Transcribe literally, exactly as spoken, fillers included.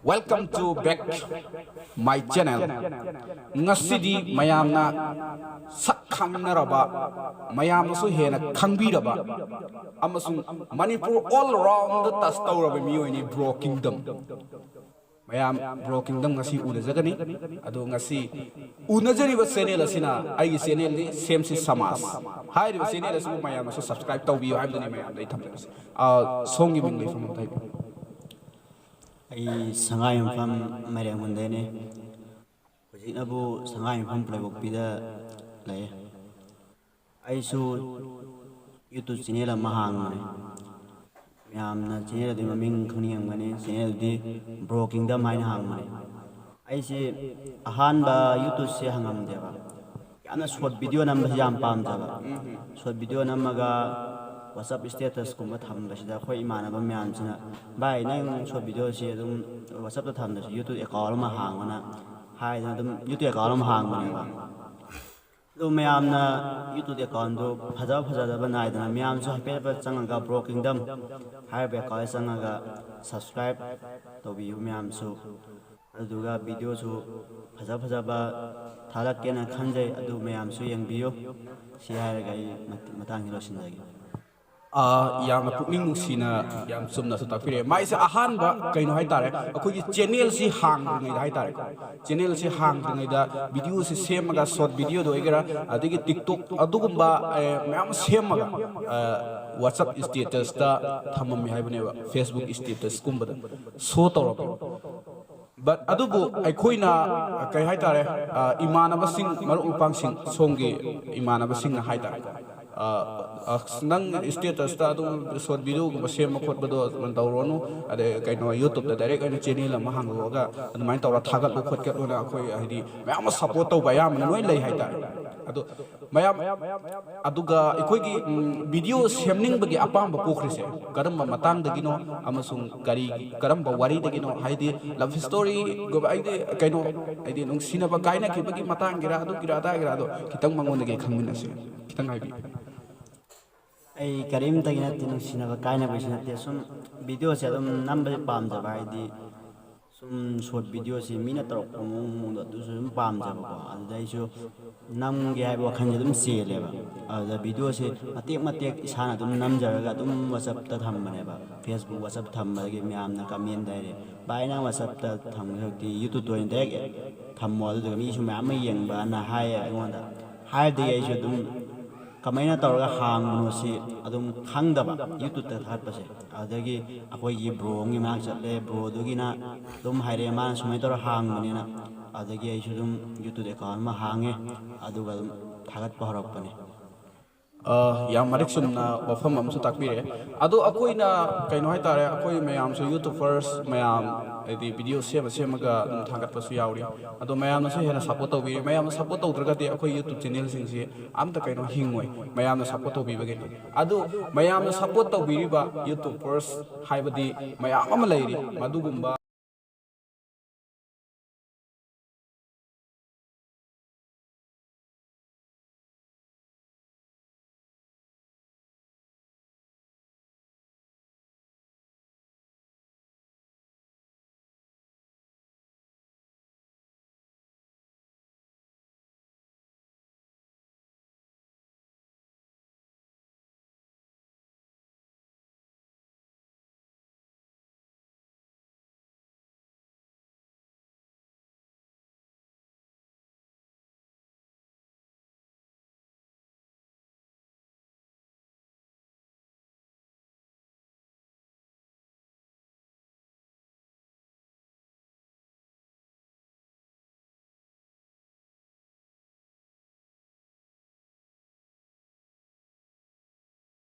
Welcome to back my channel. ꯉꯁꯤꯗꯤ ꯃꯌꯥꯝꯅ ꯁꯛ ꯈꯪꯅꯔꯕ, ꯃꯌꯥꯝꯅꯁꯨ ꯍꯦꯟꯅ ꯈꯪꯕꯤꯔꯕ, ꯑꯃꯁꯨꯡ ꯃꯅꯤꯄꯨꯔ all round touch ꯇꯧꯔꯕ ꯃꯤꯑꯣꯏꯅꯤ Bro Kingdom꯫ ꯃꯌꯥꯝ Bro Kingdom ꯉꯁꯤ ꯎꯅꯖꯒꯅꯤ꯫ ꯑꯗꯣ ꯉꯁꯤ ꯎꯅꯖꯔꯤꯕ channel ꯑꯁꯤꯅ ꯑꯩꯒꯤ channelꯅꯤ, ꯁꯦꯝꯁꯤ ꯁꯃꯥꯖ꯫ ꯍꯥꯏꯔꯤꯕ channel ꯑꯁꯤꯕꯨ ꯃꯌꯥꯝꯅꯁꯨ subscribe ꯇꯧꯕꯤꯌꯨ ꯍꯥꯏꯕꯗꯨꯅꯤ ꯃꯌꯥꯝꯗ ꯑꯩ ꯊꯝꯖꯔꯤꯁꯦ꯫ ꯑ, ꯁꯣꯝꯒꯤ ꯃꯤꯡ ꯂꯩꯐꯝ ꯑꯝꯇ ꯍꯥꯏꯕꯤꯌꯨ꯫ ꯑꯩ ꯁꯉꯥꯏꯌꯨꯝꯐꯝ ꯃꯥꯏꯔꯦꯝꯈꯣꯟꯗꯩꯅꯦ꯫ ꯍꯧꯖꯤꯛꯅꯕꯨ ꯁꯉꯥꯏꯌꯨꯝꯐꯝ ꯄ꯭ꯂꯦꯕꯣꯛꯄꯤꯗ ꯂꯩ꯫ ꯑꯩꯁꯨ YouTube channel ꯑꯃ ꯍꯥꯡꯕꯅꯦ꯫ ꯃꯌꯥꯝꯅ channel ꯑꯗꯨꯒꯤ ꯃꯃꯤꯡ ꯈꯪꯅꯤꯡꯉꯝꯒꯅꯤ꯫ Channelꯗꯤ Bro Kingdom ꯍꯥꯏꯅ ꯍꯥꯡꯕꯅꯦ꯫ ꯑꯩꯁꯦ ꯑꯍꯥꯟꯕ YouTubeꯁꯦ ꯍꯥꯡꯉꯝꯗꯦꯕ꯫ ꯌꯥꯝꯅ short video ꯅꯝꯕꯁꯤ ꯌꯥꯝ ꯄꯥꯝꯖꯕ꯫ Short video ꯅꯝꯃꯒ WhatsApp statusꯀꯨꯝꯕ ꯊꯝꯕꯁꯤꯗ ꯑꯩꯈꯣꯏ ꯏꯃꯥꯟꯅꯕ ꯃꯌꯥꯝꯁꯤꯅ, "ꯚꯥꯏ, ꯅꯪ short videoꯁꯤ ꯑꯗꯨꯝ WhatsAppꯇ ꯊꯝꯗ꯭ꯔꯁꯨ YouTube account ꯑꯃ ꯍꯥꯡꯉꯣꯅ" ꯍꯥꯏꯗꯅ ꯑꯗꯨꯝ YouTube account ꯑꯃ ꯍꯥꯡꯕꯅꯦꯕ꯫ ꯑꯗꯨ ꯃꯌꯥꯝꯅ YouTube accountꯗꯨ ꯐꯖꯕ ꯐꯖꯗꯕ ꯅꯥꯏꯗꯅ ꯃꯌꯥꯝꯁꯨ ꯍꯥꯏꯐꯦꯠ ꯍꯥꯏꯐꯦꯠ ꯆꯪꯉꯒ Bro Kingdom ꯍꯥꯏꯔꯤꯕ accountꯗ ꯆꯪꯉꯒ subscribe ꯇꯧꯕꯤꯌꯨ ꯃꯌꯥꯝꯁꯨ꯫ ꯑꯗꯨꯗꯨꯒ videoꯁꯨ ꯐꯖ ꯐꯖꯕ ꯊꯥꯒꯠꯀꯦꯅ ꯈꯟꯖꯩ, ꯑꯗꯨ ꯃꯌꯥꯝꯁꯨ ꯌꯦꯡꯕꯤꯌꯨ꯫ ꯁꯤ ꯍꯥꯏꯔꯒ ꯑꯩ ꯃꯇ-, ꯃꯇꯥꯡꯁꯤ ꯂꯣꯏꯁꯤꯟꯖꯒꯦ꯫ ꯑꯥ, ꯌꯥꯝꯅ ꯄꯨꯛꯅꯤꯡ ꯅꯨꯡꯁꯤꯅ ꯌꯥꯝ ꯆꯨꯝꯅꯁꯨ ꯇꯥꯛꯄꯤꯔꯛꯑꯦ꯫ ꯃꯥꯏꯁꯦ ꯑꯍꯥꯟꯕ ꯀꯩꯅꯣ ꯍꯥꯏꯇꯥꯔꯦ, ꯑꯩꯈꯣꯏꯒꯤ channelꯁꯤ ꯍꯥꯡꯗ꯭ꯔꯤꯉꯩꯗ ꯍꯥꯏꯇꯥꯔꯦꯀꯣ, channelꯁꯤ ꯍꯥꯡꯗ꯭ꯔꯤꯉꯩꯗ videoꯁꯤ ꯁꯦꯝꯃꯒ, short videoꯗ ꯑꯣꯏꯒꯦꯔꯥ, ꯑꯗꯒꯤ TikTok ꯑꯗꯨꯒꯨꯝꯕ, ꯑꯦ, ꯃꯌꯥꯝ ꯑꯃ ꯁꯦꯝꯃꯒ, ꯑ, WhatsApp statusꯇ ꯊꯝꯃꯝꯃꯦ ꯍꯥꯏꯕꯅꯦꯕ, Facebook statusꯀꯨꯝꯕꯗ show ꯇꯧꯔꯝꯃꯦ꯫ But ꯑꯗꯨꯕꯨ ꯑꯩꯈꯣꯏꯅ, ꯀꯩ ꯍꯥꯏꯇꯥꯔꯦ, ꯑ, ꯏꯃꯥꯟꯅꯕꯁꯤꯡ, ꯃꯔꯨꯞ ꯃꯄꯥꯡꯁꯤꯡ, ꯁꯣꯝꯒꯤ ꯏꯃꯥꯟꯅꯕꯁꯤꯡꯅ ꯍꯥꯏꯇꯥꯔꯦ, ꯑ, ꯑ, "ꯅꯪ statusꯇ ꯑꯗꯨꯝ short videoꯒꯨꯝꯕ ꯁꯦꯝꯕ ꯈꯣꯠꯄꯗꯣ ꯇꯧꯔꯣꯅꯨ, ꯑꯗꯩ ꯀꯩꯅꯣ YouTubeꯇ direct ꯑꯣꯏꯅ channel ꯑꯃ ꯍꯥꯡꯗꯣꯛꯑꯒ ꯑꯗꯨꯃꯥꯏꯅ ꯇꯧꯔ ꯊꯥꯒꯠꯂꯨ ꯈꯣꯠꯀꯠꯂꯨꯅ" ꯑꯩꯈꯣꯏ ꯍꯥꯏꯗꯤ ꯃꯌꯥꯝ ꯑꯃ support ꯇꯧꯕ ꯑꯌꯥꯝꯕꯅ ꯂꯣꯏ ꯂꯩ ꯍꯥꯏꯇꯥꯔꯦ꯫ ꯑꯗꯣ ꯃꯌꯥꯝ, ꯑꯗꯨꯒ ꯑꯩꯈꯣꯏꯒꯤ, ꯎꯝ, video ꯁꯦꯝꯅꯤꯡꯕꯒꯤ ꯑꯄꯥꯝꯕ ꯄꯣꯛꯈ꯭ꯔꯤꯁꯦ ꯀꯔꯝꯕ ꯃꯇꯥꯡꯗꯒꯤꯅꯣ ꯑꯃꯁꯨꯡ ꯀꯔꯤ, ꯀꯔꯝꯕ ꯋꯥꯔꯤꯗꯒꯤꯅꯣ? ꯍꯥꯏꯗꯤ love storyꯒꯨꯝꯕ, ꯍꯥꯏꯗꯤ ꯀꯩꯅꯣ, ꯍꯥꯏꯗꯤ ꯅꯨꯡꯁꯤꯅꯕ ꯀꯥꯏꯅꯈꯤꯕꯒꯤ ꯃꯇꯥꯡꯒꯤꯔ, ꯑꯗꯨꯒꯤꯔ ꯑꯗꯥꯒꯤꯔ, ꯑꯗꯣ ꯈꯤꯇꯪ ꯃꯉꯣꯟꯗꯒꯤ ꯈꯪꯃꯤꯟꯅꯁꯦ, ꯈꯤꯇꯪ ꯍꯥꯏꯕꯤꯌꯨ꯫ ꯑꯩ ꯀꯔꯤꯝꯇꯒꯤ ꯅꯠꯇꯦ, ꯅꯨꯡꯁꯤꯅꯕ ꯀꯥꯏꯅꯕꯒꯤꯁꯨ ꯅꯠꯇꯦ, ꯁꯨꯝ videoꯁꯦ ꯑꯗꯨꯝ ꯅꯝꯕꯁꯦ ꯄꯥꯝꯖꯕ, ꯍꯥꯏꯗꯤ ꯁꯨꯝ ꯁꯣꯔꯠ ꯚꯤꯗꯤꯑꯣꯁꯦ ꯃꯤꯅ ꯇꯧꯔꯛꯄ ꯃꯑꯣꯡ ꯃꯑꯣꯡꯗꯣ ꯑꯗꯨꯁꯨ ꯑꯗꯨꯝ ꯄꯥꯝꯖꯕꯀꯣ꯫ ꯑꯗꯨꯗ ꯑꯩꯁꯨ ꯅꯝꯒꯦ ꯍꯥꯏꯕ ꯋꯥꯈꯜꯁꯦ ꯑꯗꯨꯝ ꯆꯦꯜꯂꯦꯕ꯫ ꯑꯗꯨꯗ ꯚꯤꯗꯤꯑꯣꯁꯦ ꯃꯇꯦꯛ ꯃꯇꯦꯛ ꯏꯁꯥꯅ ꯑꯗꯨꯝ ꯅꯝꯖꯔꯒ ꯑꯗꯨꯝ WhatsApp-ꯇ ꯊꯝꯕꯅꯦꯕ꯫ Facebook, WhatsApp ꯊꯝꯕꯗꯒꯤ ꯃꯌꯥꯝꯅ comment ꯍꯥꯏꯔꯦ, "ꯚꯥꯏ, ꯅꯪ WhatsApp-ꯇ ꯊꯝꯒꯗꯧꯗꯤ YouTube-ꯇ ꯑꯣꯏꯅ direct ꯊꯝꯃꯣ, ꯑꯗꯨꯗꯨꯒ ꯃꯤꯁꯨ ꯃꯌꯥꯝ ꯑꯃ ꯌꯦꯡꯕꯅ" ꯍꯥꯏꯌꯦ ꯑꯩꯉꯣꯟꯗ꯫ ꯍꯥꯏꯕꯗꯒꯤ ꯑꯩꯁꯨ ꯑꯗꯨꯝ ꯀꯃꯥꯏꯅ ꯇꯧꯔꯒ ꯍꯥꯡꯕꯅꯣ ꯁꯤ ꯑꯗꯨꯝ ꯈꯪꯗꯕ, YouTube-ꯇ ꯊꯥꯒꯠꯄꯁꯦ꯫ ꯑꯗꯨꯗꯒꯤ ꯑꯩꯈꯣꯏꯒꯤ ꯕ꯭ꯔꯣ ꯑꯃꯒꯤ ꯃꯅꯥꯛ ꯆꯠꯂꯦ, ꯕ꯭ꯔꯣꯗꯨꯒꯤꯅ ꯑꯗꯨꯝ ꯍꯥꯏꯔꯛꯑꯦ, ꯃꯥꯅ ꯁꯨꯃꯥꯏꯅ ꯇꯧꯔ ꯍꯥꯡꯕꯅꯤꯅ꯫ ꯑꯗꯨꯗꯒꯤ ꯑꯩꯁꯨ ꯑꯗꯨꯝ YouTube account ꯑꯃ ꯍꯥꯡꯉꯦ, ꯑꯗꯨꯒ ꯑꯗꯨꯝ ꯊꯥꯒꯠꯄ ꯍꯧꯔꯛꯄꯅꯦ꯫ ꯑ, ꯌꯥꯝ ꯃꯔꯤꯛ ꯆꯨꯝꯅ ꯋꯥꯐꯝ ꯑꯃꯁꯨ ꯇꯥꯛꯄꯤꯔꯦ꯫ ꯑꯗꯣ ꯑꯩꯈꯣꯏꯅ, ꯀꯩꯅꯣ ꯍꯥꯏꯇꯥꯔꯦ, ꯑꯩꯈꯣꯏ ꯃꯌꯥꯝꯁꯨ YouTubers ꯃꯌꯥꯝ, ꯍꯥꯏꯗꯤ video ꯁꯦꯝꯃ ꯁꯦꯝꯃꯒ ꯑꯗꯨꯝ ꯊꯥꯒꯠꯄꯁꯨ ꯌꯥꯎꯔꯤ꯫ ꯑꯗꯣ ꯃꯌꯥꯝꯅꯁꯨ ꯍꯦꯟꯅ support ꯇꯧꯕꯤꯔꯤ꯫ ꯃꯌꯥꯝꯅ support ꯇꯧꯗ꯭ꯔꯒꯗꯤ ꯑꯩꯈꯣꯏ YouTube channel-ꯁꯤꯡꯁꯤ ꯑꯝꯇ, ꯀꯩꯅꯣ, ꯍꯤꯡꯉꯣꯏ꯫ ꯃꯌꯥꯝꯅ support ꯇꯧꯕꯤꯕꯒꯤꯅꯤ꯫ ꯑꯗꯨ ꯃꯌꯥꯝꯅ support ꯇꯧꯕꯤꯔꯤꯕ YouTubers ꯍꯥꯏꯕꯗꯤ ꯃꯌꯥꯝ ꯑꯃ ꯂꯩꯔꯤ, ꯃꯗꯨꯒꯨꯝꯕ